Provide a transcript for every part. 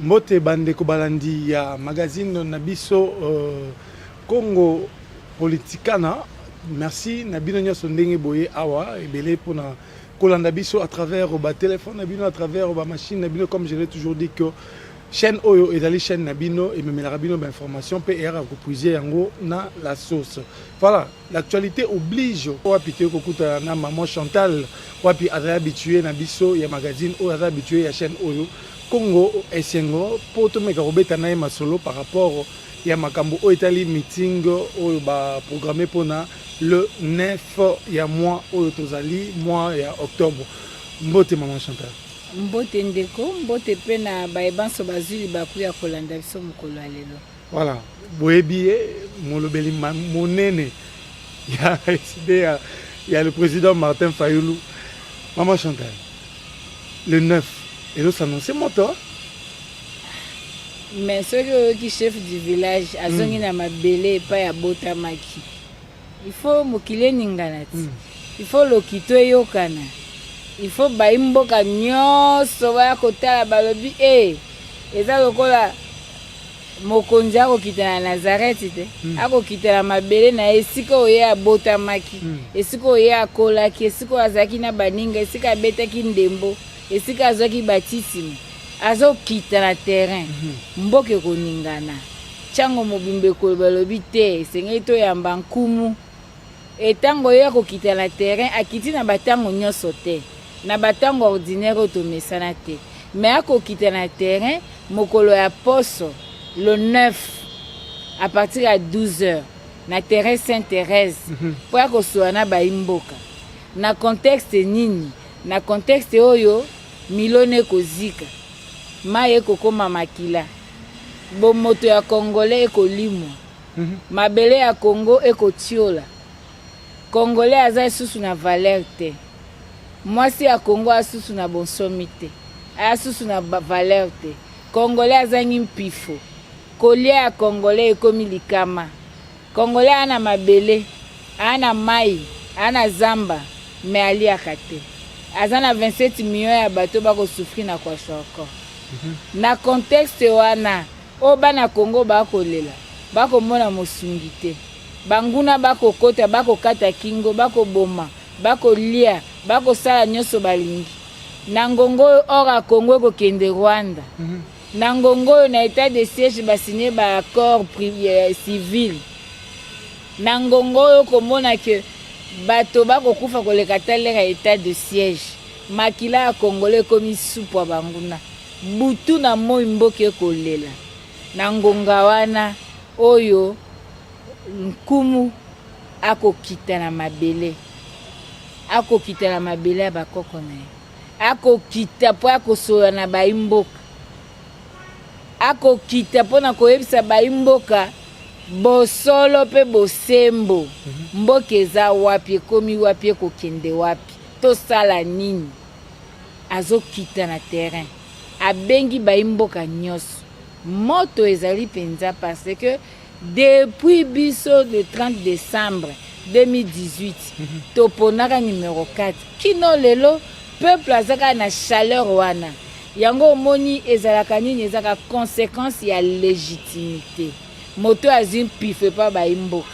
Mbote bandeko balandi ya magazine na biso Congo Politikana. Merci na bino nyonso ndenge boye awa ebele mpona kolanda biso à travers ba téléphone na bino, à travers ba machine na bino. Comme je l'ai toujours dit que chaîne oyo ezali chaîne na bino, ememelaka bino ba information mpe eyaka kopuiser yango na la source. Voilà, l'actualité oblige. Wapi toyei kokutana na maman Chantal, wapi azali habitué na biso ya magazine oyo, aza habitué ya chaîne oyo Congo Esengo, mpo tomeka kobeta na ye masolo par rapport ya makambo oyo etali meeting oyo baprogramme mpona le 9 ya mois oyo tozali, mois ya octobre. Mbote, mama Chantal. Mbote, ndeko. Mbote mpe na bayebanso bazwi libaku ya kolanda biso mokolo ya lelo. Voilà, boyebi ye, molobeli monene ya ECiDé ya le président Martin Fayulu. Mama Chantal, le 9 ezos'annoncer moto. Mais soki oyoki chef du village azongi na mabele epai abotamaki, il faut mokili eningana ti. Il faut lokito eyokana, il faut bayi mboka nyonso baya kotala. Balobi e eza lokola mokonzi akokita na Nazareti te. Akokita na mabele na ye, esika oyo ye abotamaki, esika oyo ye akolaki, esika oyo azalaki na baninga, esika abetaki ndembo, esika azwaki batisimo. Azokita na terrain. Mboka ekoningana, ntango mobimba ekoloba, balobi te esengeli toyamba nkumu. Etango oyo akokita na terrain, akiti na batango nyonso te, na batango ordinaire oyo tomesana te, mais akokita na terrain mokolo ya poso le 9 à partir ya 12 heures na terrain Sainte Thérèse, mpo ya kosola na bayi mboka. Na contexte nini? Na contexte oyo milona ekozika, mai ekokóma makila, bomoto ya Congolais ekolimwa, mabele ya Congo ekotiola, Congolais aza lisusu na valeur te, mwasi ya Congo asusu na bonsomi te, asusu na valeur te, Congolais azangi mpifo, kolia ya Congolais ekomi likama. Congolais aa na mabele, aa na mai, aa na zamba, mais aliaka te. Aza na 27 millions ya bato bakosouffrir na kwashiorkor. Na contexte wana oyo bana Congo bakolela, bakomona mosungi te, banguna bakokota, bakokata kingo, bakoboma, bakolia, bakosala nyonso balingi. Na ngongo oyo or ya Congo ekokende Rwanda, na ngongo oyo na état de siège basigné baaccord civil, na ngongo oyo komona ke bato bakokufa koleka talera état de siège, makila ya Congolais ekomi supu ya banguna butu na moi, mboka ekolela. Na ngonga wana oyo nkumu akokita na mabele, akokita na mabele ya bakoko na ye, akokita mpo akosola na bayi mboka, akokita mpona koyebisa bayi mboka bosolo mpe bosembo. Mboka eza wapi? Ekomi wapi? Ekokende wapi? Tosala nini? Azokita na terrain, abengi bayi mboka nyonso. Moto ezali mpenza parce que depuis biso le 30 décembre 2018 toponaka numéro 4, kino lelo peuple aza kaka na chaleur wana. Yango omoni ezalaka nini? Ezalaka conséquence ya légitimité. Moto azwi mpifo epa bayi mboka,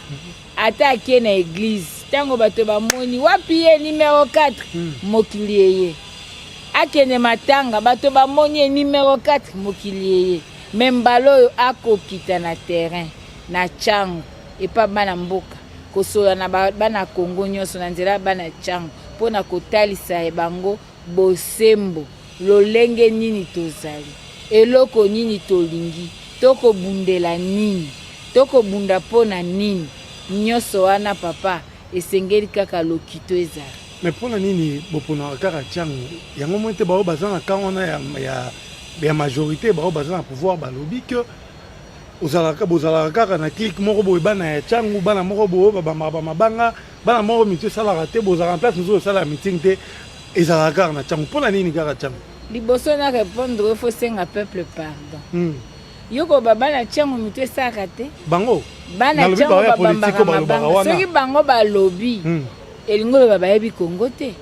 ata akie na église, ntango bato bamoni wapi ye numéro 4, mokili eye. Akende matanga, bato bamoni ye numéro 4, mokili eye. Mais mbala oyo akokita na terrain na Tshangu epa bana mboka, kosola na bana Kongo nyonso na nzela ya bana Tshangu, mpona kotalisa bango bosembo, lolenge nini tozali, eloko nini tolingi, tokobundela nini, tokobunda mpo na nini. Nyonso wana, papa, esengeli kaka lokito ezala. Mais mpona nini boponaka kaka Tshangu yango? Moi te, bao baza na camp wana ya majorité, bao baza na pouvoir, balobi ke ozalaka, bozalaka kaka na clique moko boye, bana ya Tshangu, bana moko boye babambaka bamabanga, bana moko mito esalaka te, bozalaka na place mosusu osalaka meeting te, ezalaka kaka na Tshangu. Mpona nini kaka Tshangu? Liboso na répondre oyo, faut senga peuple pardon. Yo koba bana Tshangu mito esalaka te. Bango bana nalobi Tshangu bao ya politike babambaka balobaka mabanga. Wana Soki bango balobi, elingi oloba bayebi Kongo te.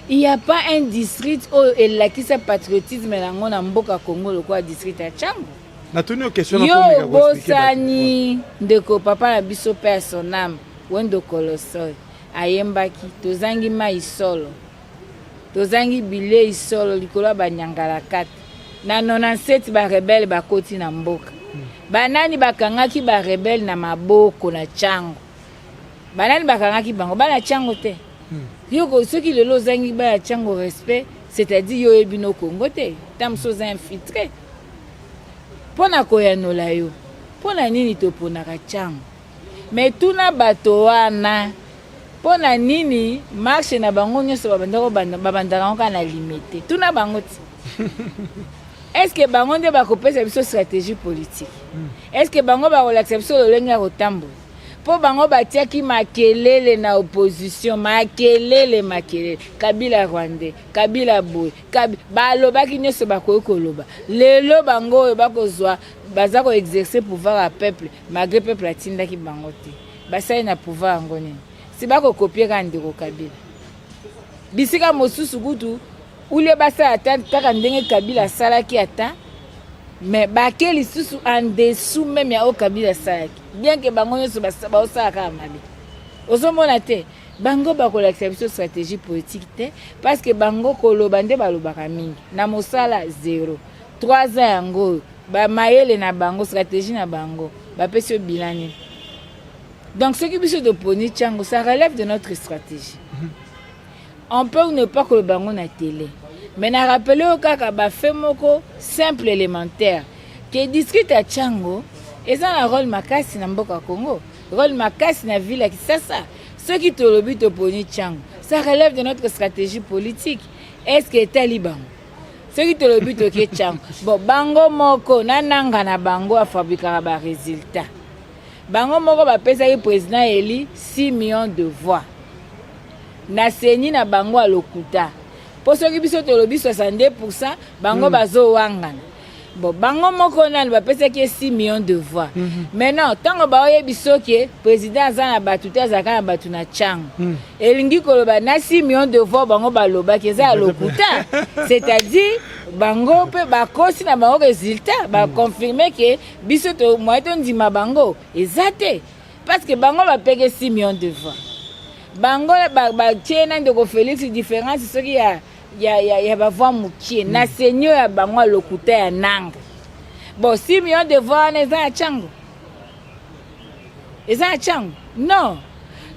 Il y a pas un district oyo elakisa patriotisme nango na mboka Congo lokola district ya Tshangu. Natuni yo question. Yo obosani ndeko papa na biso mpe ya son âme Wendo Kolosoy ayembaki: "Tozangi mai solo, tozangi bilei solo likolo ya banyangalakata." Na 97 barebelles bakoti na mboka. Banani bakangaki barebelles na maboko na Tshangu? Banani bakangaki bango? Bana Tshangu te. Yo soki lelo ozangi bana Tshangu respect, c'est-à-dire yo oyebi no Kongo te, ta mosu oza infiltré. Mpo na koyanola yo mpo na nini toponaka Tshangu, mais tuna bato wana mpo na nini marche na bango nyonso babandaka yango kaka na Limete. Tuna bango ti est ce que bango nde bakopesa biso stratégie politique? Est ce que bango bakolakisa biso lolenge ya kotambola? Mpo bango batiaki makelele na opposition, makelele, makelele, Kabila rwandais, Kabila boye, balobaki nyonso bakoki koloba. Lelo bango oyo bakozwa, baza koexercer pouvoir ya peuple malgré peuple atindaki bango te. Basali na pouvoir yango nini? Si bakocopier kaka ndeko Kabila, bisika mosusu kutu ulie basala ata kaka ndenge Kabila asalaki ata, mais bake lisusu en dessous même ya oyo Kabila asalaki, bien que bango nyonso baosala kaka mabe. Ozomona te, bango bakolakisa biso stratégie politique te, parce que bango koloba nde balobaka mingi, na mosala zéro. 3 ans yango oyo, bamayele na bango, stratégie na bango, bapesi yo bilan nini? Donc soki biso toponi Tshangu, ça relève de notre stratégie. On peut ne pas koloba yango na télé, mais na rappeler oyo kaka bafaits moko simple, élémentaire, que district ya Tshangu eza na rôle makasi na mboka Congo, rôle makasi na ville ya Kisasa. Soki tolobi toponi Tshangu, ça relève de notre stratégie politique. Est ce que etali bango soki tolobi toke Tshangu? Bon, bango moko na nanga na bango afabrikaka barésultat. Bango moko bapesaki président élu 6 millions de voix na CENI na bango ya lokuta. Mpo soki biso tolobi 62 %, bango bazowangana. Bon, bango moko nani bapesaki ye 6 millions de voix. Maintenant ntango baoyebi soki président aza na bato te, azalaka na bato na Tshangu, elingi koloba na 6 millions de voix bango balobaki eza ya lokuta, c'est-à-dire bango mpe bakosi na bango résultat. Baconfirmer que biso moye tondima bango eza te, parce que bango bapeke 6 millions de voix. Bango batie na ndeko Félix différence soki ya bavoix mokie na CENI oyo ya bango ya lokuta ya nanga. Bon, 6 millions de voix wana eza ya Tshangu? Eza ya Tshangu? Non.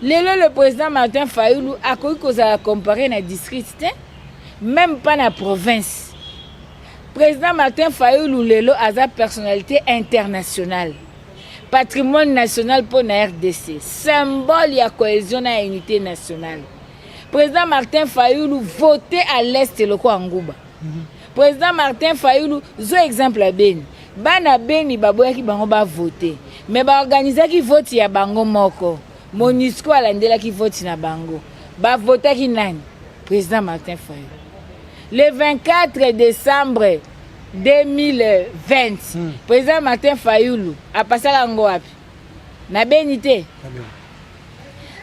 Lelo le président Martin Fayulu akoki kozala comparé na district te, même pas na province. Président Martin Fayulu lelo aza personnalité internationale, patrimoine national mpo na RDC, symbole ya cohésion na ya unité nationale. Président Martin Fayulu voté à l'est lokola nguba. Président Martin Fayulu, zo exemple ya Beni. Bana Beni baboyaki bango bavote, mais baorganizaki vote ya bango moko. MONUSCO alandelaki vote na bango. Bavotaki nani? Président Martin Fayulu. Le 24 décembre 2020, président Martin Fayulu apasaka yango wapi? Na Beni te?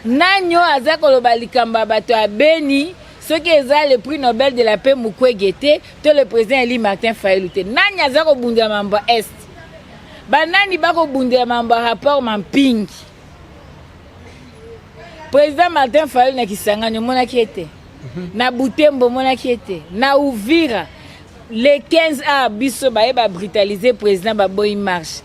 Nani oyo aza koloba likambo ya bato ya Beni soki eza le prix Nobel de la paix Mukwege te to le président élu Martin Fayulu te? Nani aza kobundela mambo ya Est? Banani bakobundela mambo ya rapport Mapping? Président Martin Fayulu na Kisangani omonaki ete, na Butembo omonaki ete, na Uvira le 15 a biso baye babrutaliser président, baboyi marche.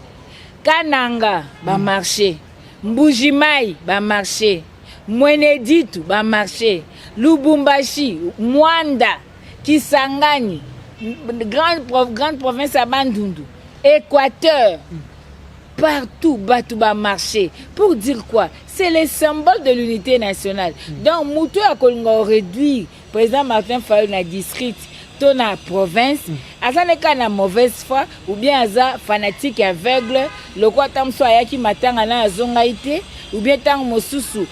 Kananga bamarche, Mbujimai bamarche, Mweneditu bamarche, Lubumbashi, Mwanda, Kisangani, grande province ya Bandundu, Équateur, partout bato bamarché. Pour dire quoi? C'est le symbole de l'unité nationale. Donc moto ya kolinga oréduire président Martin Fayulu na district to na province, aza ne kaka na mauvaise foi ou bien aza fanatique aveugle, lokola ata mosusu ayaki matanga na azongai te, ou bien ntango mosusu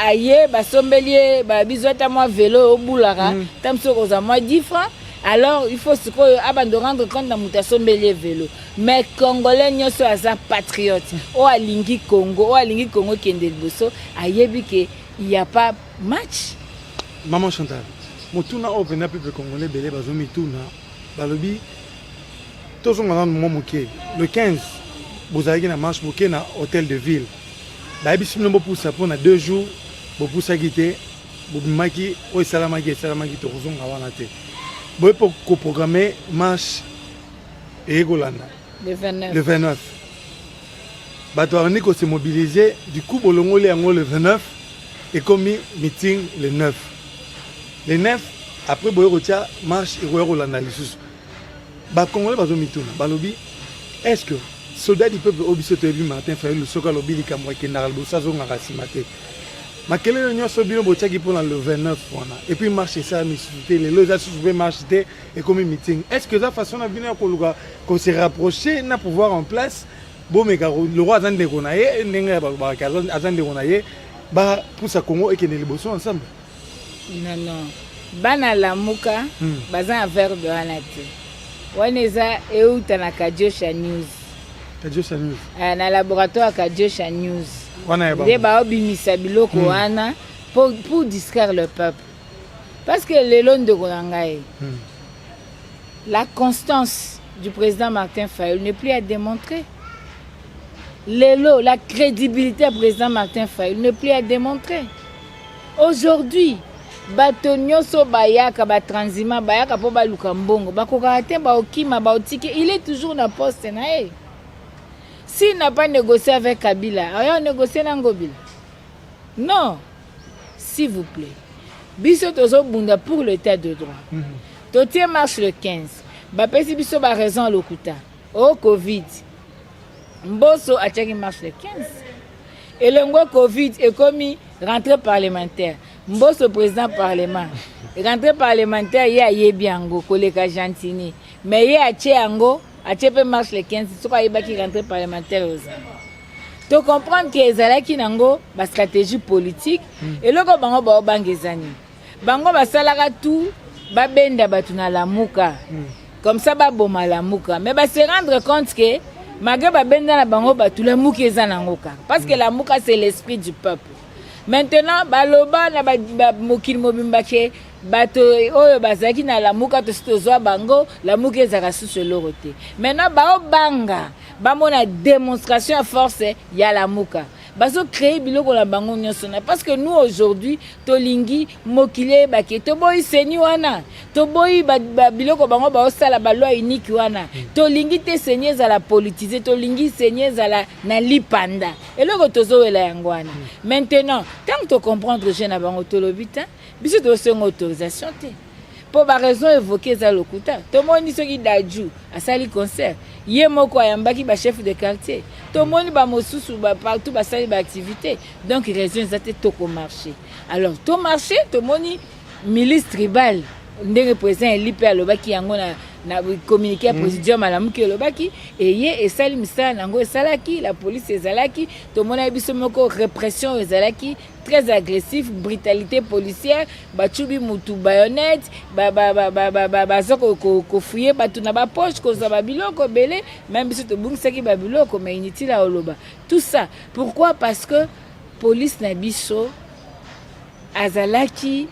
aye basombeli ye bizwa ata mwa vélo obulaka, ta mosusu okozwa mwa 10 francs. Alors il faut sikoyo abanda rendre compte na moto asombeli ye vélo. Mais congolais nyonso aza patriote, oyo alingi Congo, oyo alingi Congo ekende liboso, ayebi que il y a pas match. Maman Chantal. Motuna oyo mpenza peuple congolais ebele bazomituna, balobi tozonga nanu mwa moke. Le 15 bozalaki na marche, boke na hôtel de ville, bayebisi bino bopusa mpo na 2 jours, bopusaki te, bobimaki. Oyo esalamaki esalamaki, tokozonga wana te. Boye mpo koprogrammer marche eye kolanda. Le 29. Le 29, bato babandi kose mobiliser. Du coup bolongoli yango le 29, ekomi meeting le 9. Le 9 après, boye kotia marche ekoya kolanda lisusu. Bacongolais bazomituna, balobi: est ce que soldat du peuple oyo biso toyebi, Martin Fayulu, soki alobi likambo, akendaka liboso, azongaka nsima te? Makelele nyonso bino botiaki mpona le 29 wana, et puis marche esalami lisusu te. Lelo eza susu mpe marche te, ekomi meeting. Est ce que eza façon na bino ya koluka kose rapprocher na pouvoir en place? Bomeka le roi aza ndeko na ye, ndenge balobaka aza ndeko na ye, bapusa Congo ekende liboso ensemble. Non, bana Lamuka baza na verbe wana te. Wana eza euta na Kadiosha News. Kadiosha News. Na laboratoire ya Kadiosha News. Wana ya nde baobimisa biloko wana pour distraire le peuple, parce que lelo, ndeko na ngai, la constance du président Martin Fayulu n'est plus à démontrer. Lelo, la crédibilité du président Martin Fayulu n'est plus à démontrer. Aujourd'hui, bato nyonso bayaka, batranshumants bayaka mpo baluka mbongo, bakokaka te, baokima, baotiki. Il est toujours na poste na ye. S'il n'a pas négocié avec Kabila, aya négocier na Ngobila? Non, s'il vous plaît. Biso tozobunda pour l'état de droit. Totie marche le 15, bapesi biso baraison lokuta o Covid. Mboso atiaki marche le 15, elongwe Covid, ekomi rentrée parlementaire. Mboso président parlement, rentrée parlementaire, ye ayebi yango koleka Gentini, mais ye atie yango, atie mpe marche le 15. Soki ayebaki rentrée parlementaire ozala, tocomprendre ke ezalaki nango bastratégie politique. Eloko bango baobanga eza nini? Bango basalaka tout babenda bato na Lamuka, comme ça baboma Lamuka, mais base rendre compte ke malgré babenda na bango bato, Lamuka eza nango kaka, parce que Lamuka, c'est l'esprit du peuple. Maintenant baloba na mokili mobimba ke bato oyo bazalaki na Lamuka, tosi tozwa bango, Lamuka ezalaka susu eloko te. Maintenant baobanga bamona démonstration ya force ya Lamuka, bazocréer biloko na bango nyonso na, parce que nous, aujourd'hui, tolingi mokili eyebaki toboyi CENI wana, toboyi biloko bango baosala, baloi unique wana. Tolingi te CENI ezala politisé, tolingi CENI ezala na lipanda. Eloko tozowela yango wana. Maintenant, ntango tocomprendre jeu na bango, tolobi te, biso tosenga autorisation te, mpo baraison évoqué eza lokuta. Tomoni soki Dadju asali concert, ye moko ayambaki bachef de quartier, tomoni bamosusu partout basali baactivité, donc raison eza te. Tokomarche. Alors tomarche, tomoni milice tribale, ndenge président eli mpe alobaki yango na communiqué ya présidium alamuki, elobaki eye esali misala nango, esalaki la police ezalaki. Tomonaki biso moko répression ezalaki très agressif, brutalité policière, bacubi mutu bayonnette, baza kofouiller bato na bapoche, kozwa babiloko ebele. Même biso tobungisaki babiloko, mais inutile ya oloba tout ça. Pourquoi? Parce que police na biso azalaki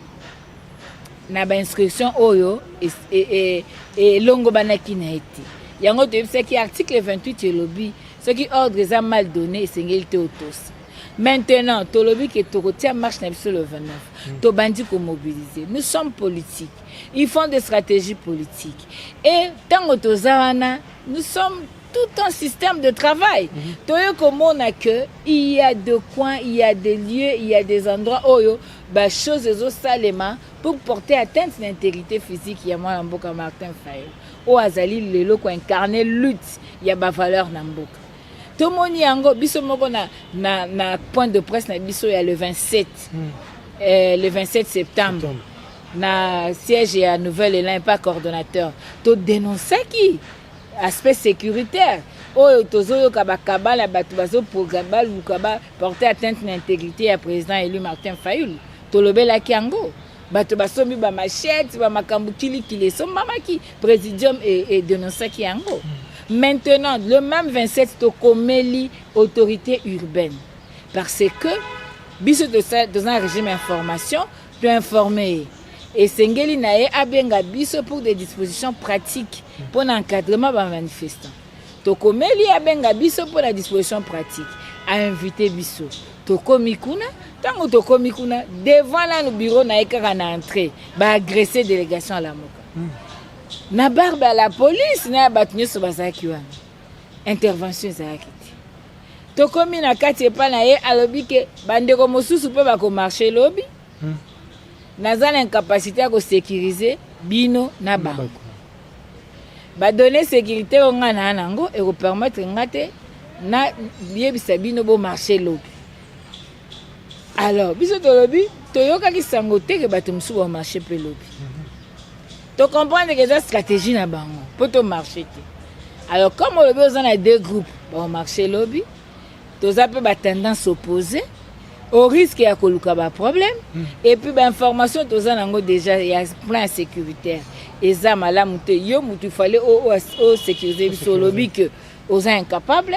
na bainstruction oyo elongobanaki na ye te. Yango toyebisaki, article 28 elobi soki ordre eza mal donné, esengeli te otosa. Maintenant tolobi ke tokotia marche na biso le 29. Tobandi komobiliser. Nous sommes politiques, ils font des stratégies politiques, et ntango toza wana, nous sommes tout un système de travail. Toye komona que il y a des coins, il y a des lieux, il y a des endroits oyo bachose ezosalema pour porter atteinte na intégrité physique ya mwana mboka Martin Fayulu, oyo azali lelo koincarne lutte ya bavaleur na mboka. Tomoni yango biso moko na point de presse na biso ya le 27, le 27 septembre, na siège ya Nouvel Élan, pa coordonnateur, todénonçaki aspect sécuritaire oyo tozoyoka bakabala, bato bazoprogramme baluka baporte atteinte na intégrité ya président élu Martin Fayulu. Tolobelaki yango, bato basombi bamachete, bamakambo kilikili esombamaki, présidium edénonçaki yango. Maintenant, le même 27, tokomeli autorité urbaine, parce que biso toza na régime information, toinforme ye. Esengeli na ye abenga biso pour des dispositions pratiques mpo na encadrement bamanifestant. Tokomeli ye abenga biso mpo na disposition pratique, ainvite biso. Tokomi kuna, ntango tokomi kuna devant nanu bureau na ye, kaka na entrée, baagresse délégation ya Lamuka na barbe ya la police na ya bato nyonso bazalaki wana. Intervention ezalaki te. Tokomi na kati epai na ye, alobi ke bandeko mosusu mpe bakomarche lobi, naza na incapacité ya kosécuriser bino na bango. Badonnées sécurité oyo ngai naa nango ekopermettre nga te nayebisa bino bomarche lobi. Alors biso tolobi toyokaki sango te ke bato mosusu bamarche mpe lobi. Tocomprendre ke eza stratégie na bango mpo tomarche te. Alors comme olobi oza na deux groupes bakomarche lobi, toza mpe batendance opposé, au risque ya koluka baproblème et puis bainformation toza nango déjà ya plan sécuritaire eza malamu te. Yo mutu fallait osécuriser biso, olobi ke oza incapable.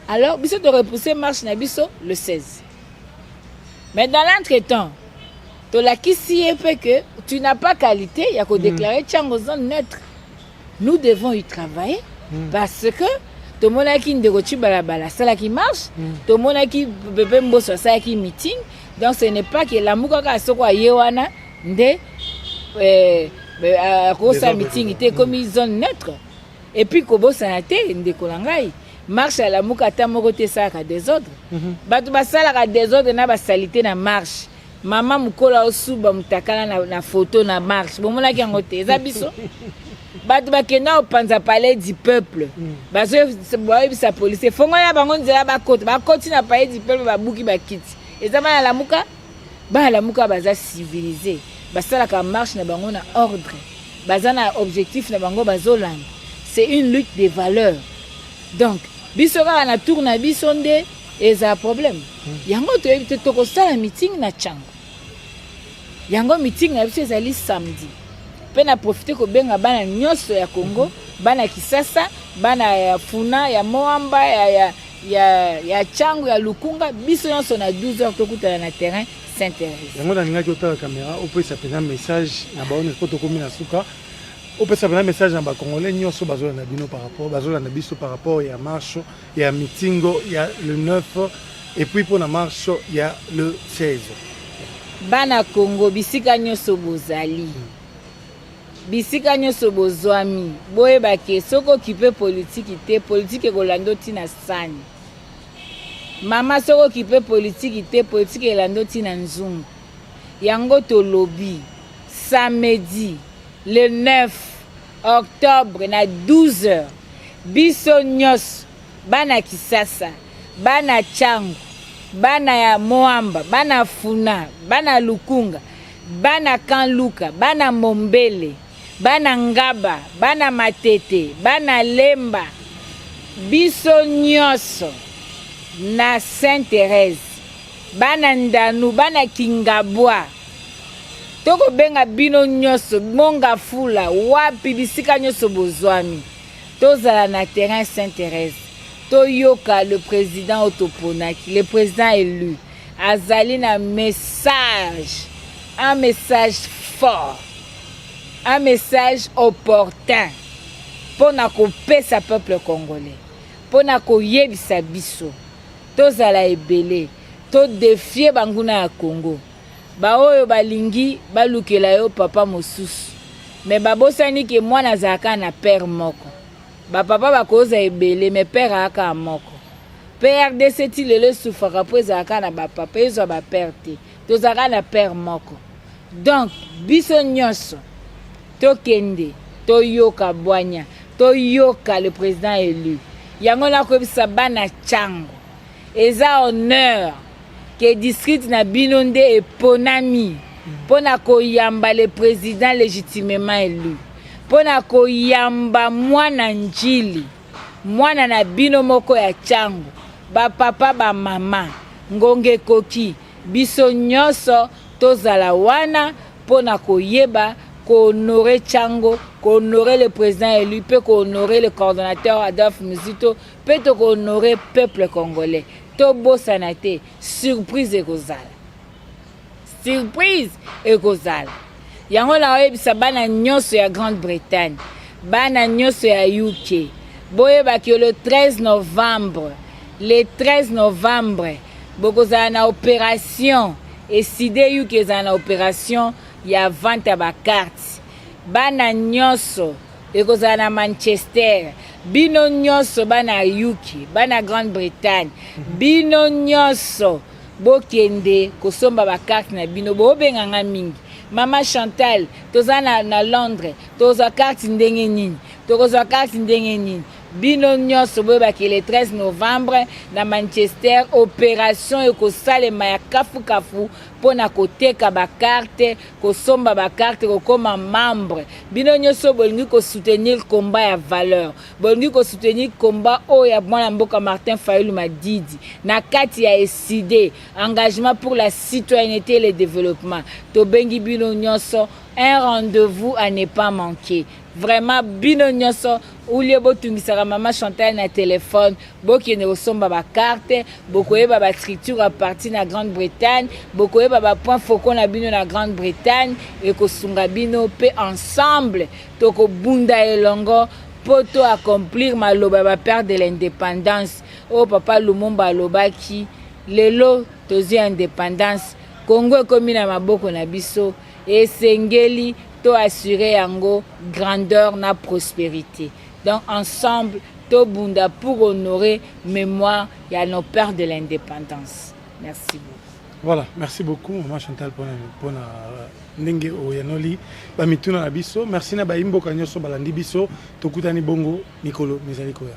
Alors biso torepousse marche na biso le 16. Mais dans l'entretemps, tolakisi ye mpe que tu n'as pas qualité ya kodéclarer Tshangu zone neutre. Nous devons y travailler parce que tomonaki ndeko Tshibalabala asalaki marche, tomonaki Pepe Mboso asalaki meeting. Donc ce n'est pas que Lamuka kaka soko aye wana nde akosala meeting te, ekomi zone neutre. Et puis kobosana te, ndeko na ngai, marche ya Lamuka ata moko te esalaka désordre. Bato basalaka désordre na basali te na marche. Mama mokolo aosuba motakala na photo na marche, bomonaki yango te? Eza biso bato bakenda kopanza Palais du Peuple. Bazoyebisa policier fongola bango nzela bakota. Bakoti na Palais du Peuple, babuki bakiti. Eza bana Lamuka? Bana Lamuka baza civilisé, basalaka marche na bango na ordre, baza na objectif na bango bazolanda. C'est une lutte des valeurs. Donc biso kaka na tour na biso nde eza problème. Yango toyebi te, tokosala meeting na Tshangu. Yango meeting na biso ezali samedi. Mpe na profite kobenga bana nyonso ya Congo, bana Kisasa, bana ya Funa, ya Mont-Amba, ya Tshangu, ya Lukunga, biso nyonso na 12 heures tokutana na terrain Saint Thérèse. Yango nalingaki otala caméra, opesa mpenza message na bango nyonso, mpo tokomi na suka. Opesa mpenza message na bacongolais nyonso bazolanda bino par rapport, bazolanda biso, par rapport ya marche, ya meeting ya le 9 et puis mpona marche ya le 16. Bana Congo, bisika nyonso bozali, bisika nyonso bozwami, boyebake soki okipe politiki te, politiki ekolanda ntina sani. Mama, soki okipe politiki te, politiki elanda ntina nzungu. Yango tolobi samedi le 9 octobre na 12 heures, biso nyonso, bana Kisasa, bana Tshangu, bana ya Mont-Amba, bana Funa, bana Lukunga, bana Kanluka, bana Mombele, bana Ngaba, bana Matete, bana Lemba, biso nyonso na Saint Thérèse, bana Ndanu, bana Kingabwa, tokobenga bino nyonso, Mont-Ngafula, wapi bisika nyonso bozwami, tozala na terrain Saint Thérèse, toyoka le président oyo toponaki, le président élu. Azali na message, un message fort, un message opportun mpo na kopesa peuple congolais, mpo na koyebisa biso tozala ebele, todéfier banguna ya Congo, baoyo balingi balukela yo papa mosusu. Me babosani ke mwana azalaka na père moko. Bapapa bakoza ebele, me père ayaka moko. Mpe RDC ti lelo esufaka mpo ezalaka na bapapa, ezwa bapère te. Tozalaka na père moko. Donc biso nyonso tokende toyoka bwanya, toyoka le président élu. Yango nakoyebisa bana Tshangu, eza honneur ke district na bino nde eponami mpo na koyamba le président légitimement élu, mpo na koyamba mwana Njili, mwana na bino moko ya Tshangu. Bapapa, bamama, ngonga ekoki, biso nyonso tozala wana mpo na koyeba kohonorer Tshangu, kohonorer le président élu, mpe kohonorer le coordonnateur Adolphe Muzito, mpe tokohonorer peuple congolais. Tobosana te, surprise ekozala, surprise ekozala. Yango naoyebisa bana nyonso ya Grande-Bretagne, bana nyonso ya UK, boyebaki le 13 novembre, le 13 novembre bokozala na opération ECiDé UK, ezala na opération ya vente ya bacarte. Bana nyonso ekozala na Manchester. Bino nyonso bana UK, bana Grande-Bretagne, bino nyonso bokende kosomba bacarte na bino. Bobenganga mingi: "Mama Chantal, toza na Londres, tokozwa carte ndenge nini? Tokozwa carte ndenge nini?" Bino nyonso boyebaki le 13 novembre na Manchester, opération ekosalema ya kafukafu mpo na koteka bacarte, kosomba bacarte, kokóma membre. Bino nyonso bolingi kosoutenir combat ya valeur, bolingi kosoutenir combat oyo ya mwana mboka Martin Fayulu Madidi na kati ya ECiDé, Engagement pour la citoyenneté et le développement, tobengi bino nyonso, un rendez-vous à ne pas manquer. Vraiment, bino nyonso, au lieu botungisaka mama Chantal na telefone, bokende kosomba bacarte. Bokoyeba bastructure ya parti na Grande-Bretagne, bokoyeba bapoint focaux na bino na Grande-Bretagne, ekosunga bino. Mpe ensemble tokobunda elongo mpo to accomplir maloba ya bapère de l'indépendance oyo papa Lumumba alobaki. Lelo tozwi indépendance, Kongo ekomi na maboko na biso, esengeli to assurer yango grandeur na prospérité. Donc ensemble tobunda pour honorer mémoire ya nos pères de l'indépendance. Merci beaucoup. Voilà, merci beaucoup mama Chantal mpona ndenge oyanoli bamituna na biso. Merci na bayimboka nyonso balandi biso. Tokutani bongo mikolo mizali koya.